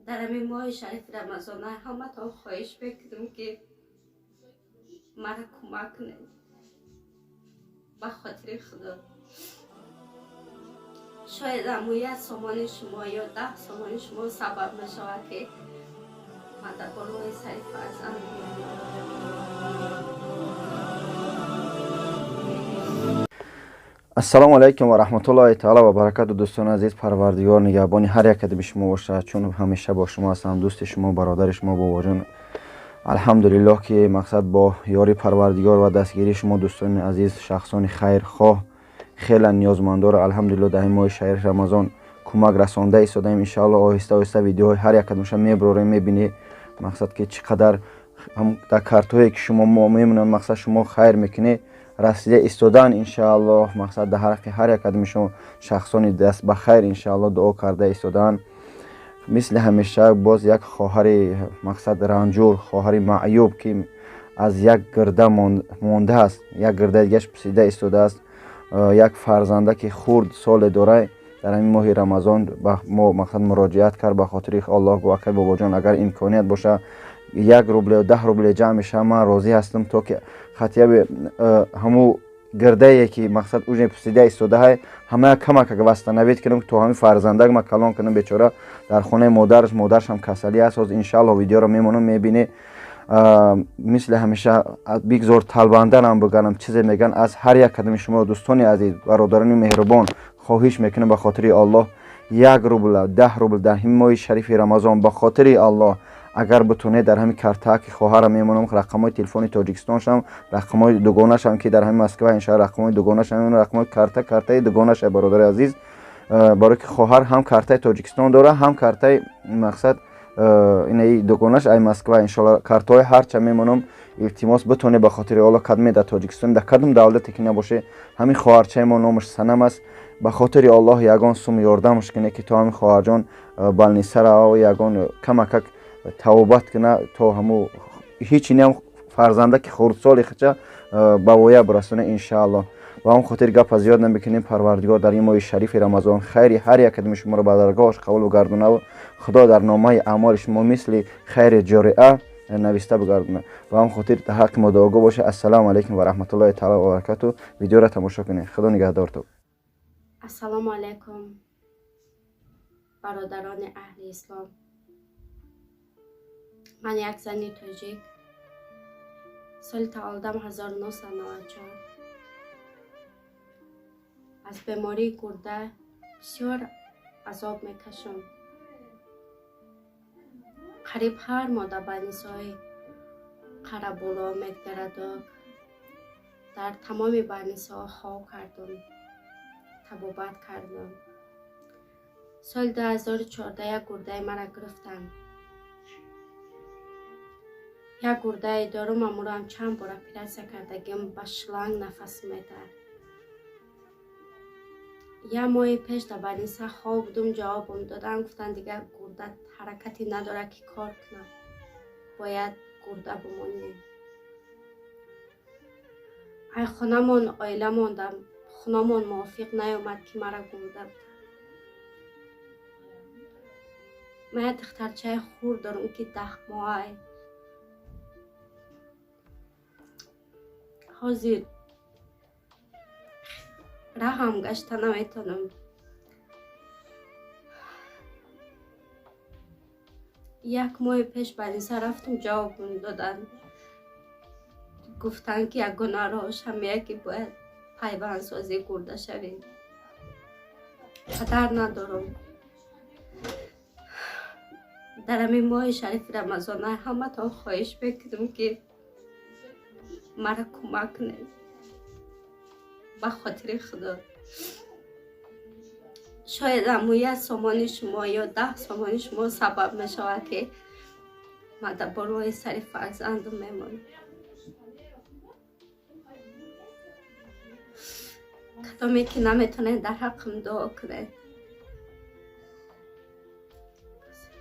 Дар ҳамин моҳи шарифи Рамазона ҳаматон хоҳиш мекунам, ки мара кӯмак кунед ба хотири Худо. Шояд ҳамун 1 сомони шумо ё 10 сомони шумо сабаб мешавад, ки ман дар болои сари фарзанд мемонам. Ассалому алайкум ва раҳматуллоҳи таала ва баракату. Дӯстони азиз, Парвардигор нигаҳбони ҳар як кадоми шумо бошад, чун ҳамеша бо шумо ҳастам, дӯсти шумо, бародари шумо Бобоҷон. Алҳамдулиллоҳ, ки мақсад бо ёри Парвардигор ва дастгирии шумо, дӯстони азиз, шахсони хайрхоҳ, хеле ниёзмандоро, алҳамдулиллоҳ, дар ин моҳи шарифи Рамазон кӯмак расонда истодаем. Иншаалло, оҳиста оҳиста видеоҳои ҳар як кадомаша мебарорем, мебинӣ, мақсад, ки чӣ қадар дар картҳое, ки шумо мо мемонанд, мақсад, шумо хайр мекунед, расида истодан. Иншааллоҳ, мақсад, дар ҳаққи ҳар як кадоми шумо шахсони даст ба хайр, иншааллоҳ, дуо карда истодаанд. Мисли ҳамеша, боз як хоҳари, мақсад, ранҷур, хоҳари маъюб, ки аз як гирда мондааст, як гирдаи дигаш пусида истодааст, як фарзанда, ки хурд соле дорад, дар ҳамин моҳи Рамазон ба мо, мақсад, муроҷиат кард. Ба хотири Аллоҳ гуфт: «Акай Бобоҷон, агар имконият боша, 1 рубле, 10 рубле ҷамъ мешава, ман розӣ ҳастам, то ки хотя бы ҳамун гирдае, ки, мақсад, уже пусида истодаҳай, ҳамая камакак восстановить кунам, то ҳамин фарзандак ма калон кунам». Бечора дар хонаи модараш, модарашам касалӣ аст. Ҳозир, иншаалло, видеоро мемонам, мебинӣ. Мисли ҳамеша, бигзор талбанданам биганам, чизе меган. Аз ҳар як кадоми шумо, дӯстони азиз, бародарони меҳрубон, хоҳиш мекунам: ба хотири Аллоҳ 1 рубла, 10 рубл дар ҳамин моҳи шарифи Рамазон, ба хотири Аллоҳ, агар битонед, дар ҳамин картаки хоҳара мемонам, рақамҳои телефони Тоҷикистоншам, рақамҳои дугонашам, ки дар ҳамин Москва, иншоалло, рақамҳои дугонашам, рақамҳои карта, картаи дугонаша, бародари азиз, барое ки хоҳар ҳам картаи Тоҷикистон дора, ҳам картаи, мақсад, инаи дугонаш ай Москва. Иншоалло, картаҳои ҳарча мемонам. Илтимос, битонед, ба хотири Алло, кадме дар Тоҷикистон, дар кадом давлате ки набоше, ҳамин хоҳарчаи мо, номаш Санам аст, ба хотири Аллоҳ ягон сум ёрдамаш кунед, ки то ҳамин хоҳарҷон больница рава, ягон камакак тавобат куна, то ҳаму ҳичинам фарзанда, ки хурдсоли хача, ба воя бирасона, иншаалло. Ба он хотир гапа зиёд намекунем. Парвардигор дар ин моҳи шарифи Рамазон хайри ҳар як кадоми шуморо ба даргоҳаш қабул бигардонаву Худо дар номаи аъмоли шумо мисли хайри ҷориа нависта бигардона. Ба он хотир дар ҳаққи мо дуогӯ бошед. Ассалому алайкум ва раҳматуллоҳи таала ва баракату. Видеоро тамошо кунед. Худо нигаҳдорту. Ассалому алайкум, бародарони аҳли ислом. Ман як зани тоҷик, соли таваллудам 1994. Аз бемории гурда бисёр азоб мекашам. Қариб ҳар моҳ дар больница ҳои Қарабуло, Медгородок, дар тамоми больница ҳо хоб кардам, табобат кардам. Соли 2014 як гурдаи мара гирифтанд. Як гурдае дорум, амурам чанд бор оператсия кардагим, ба шланг нафас медад. Як моҳи пеш дар больница хоб будум, ҷавобам додам, гуфтанд, дигар гурда ҳаракате надорад, ки кор кунад, бояд гурда бимонӣ. Ай хонамон, оиламон, хунамон мувофиқ наёмад, ки мара гурда буданд. Ман як духтарчаи хурд дорам, ки 10 моҳай. Ҳозир раҳам гашта наметонам. Як моҳи пеш больница рафтум, ҷавобам доданд, гуфтанд, ки ягона роҳш ҳамия, ки бояд пайвандсозӣ гурда шавем. Падар надорам. Дар ҳамин моҳи шарифи Рамазона ҳаматон хоҳиш мекунам, ки мара кӯмак кунед ба хотири Худо. Шояд ҳамун 1 сомони шумо ё 10 сомони шумо сабаб мешавад, ки ман дар болои сари фарзандам мемонам. Кадоме ки наметонед, дар ҳаққам дуо кунед.